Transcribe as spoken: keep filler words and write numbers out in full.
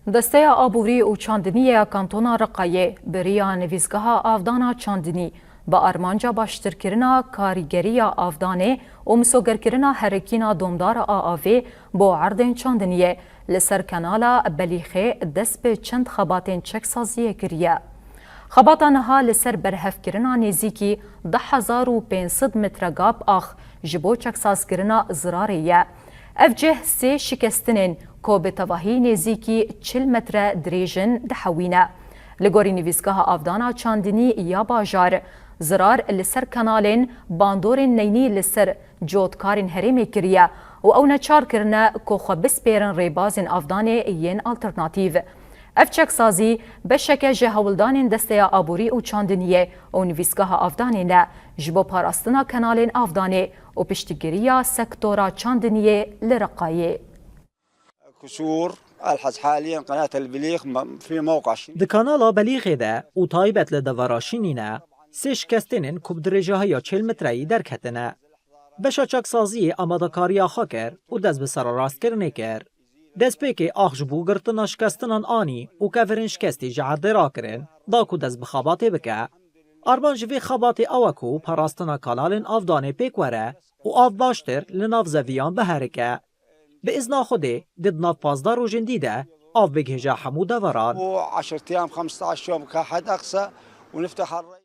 Desteya Aborî û Çandiniyê ya Kantona Riqayê bi riya Nivîsgeha Avdana Çandinî bi armanca baştirkirina karîgeriya avdanê û misogerkirina herekîna domdar a avê bo erdên çandiniyê li ser kanala Belîxê dest bi çend xebatên çeksaziyê kiriye. Xebata niha li ser berhevkirina nêzîkî deh hezar û pênc sed metre gab ax ji bo çeksazkirina zirarê ye. Ev cih sê şikestinên ku bi tevahî nêzîkî çil metre dirêj in dihewîne. Li gorî Nivîsgeha Avdana Çandinî ya Bajar, zirar li ser kanalên bandorên neynî li ser cotkarên herêmê kiriye û ew neçar kirine ku xwe bispêrin rêbazên avdanê yên alternatîf. Ev çeksazî beşeke ji hewldanên Desteya Aborî û Çandiniyê û Nivîsgeha Avdanê ne ji bo parastina kanalên avdanê û piştgiriya sektora çandiniyê li Riqayê. كسور ألحظ حاليا قناة البليغ م- في موقع شنو Di kanala Belîxê de û taybet li devera Şînî ne, sê şikestênên ku bi dirêjahiya çil metreyî derketine. Beşa çaksaziyê amadekariya xwe kir û dest bi serarastkirinê kir. Destpêkê ax ji bo girtina şikestinan anî û kevirên şikestî ji erdê rakirin, da ku dest bi xebatê bike. Armanc ji vê xebatê ew e ku parastina kanalên avdanê pêk were û av baştir li nav zeviyan biherike. Bi izna Xwedê, dê di nav pazdeh rojên dî de av bigihêje hemû deveran. و10 أيام، خمستعش يوم كحد أقصى، ونفتح الري.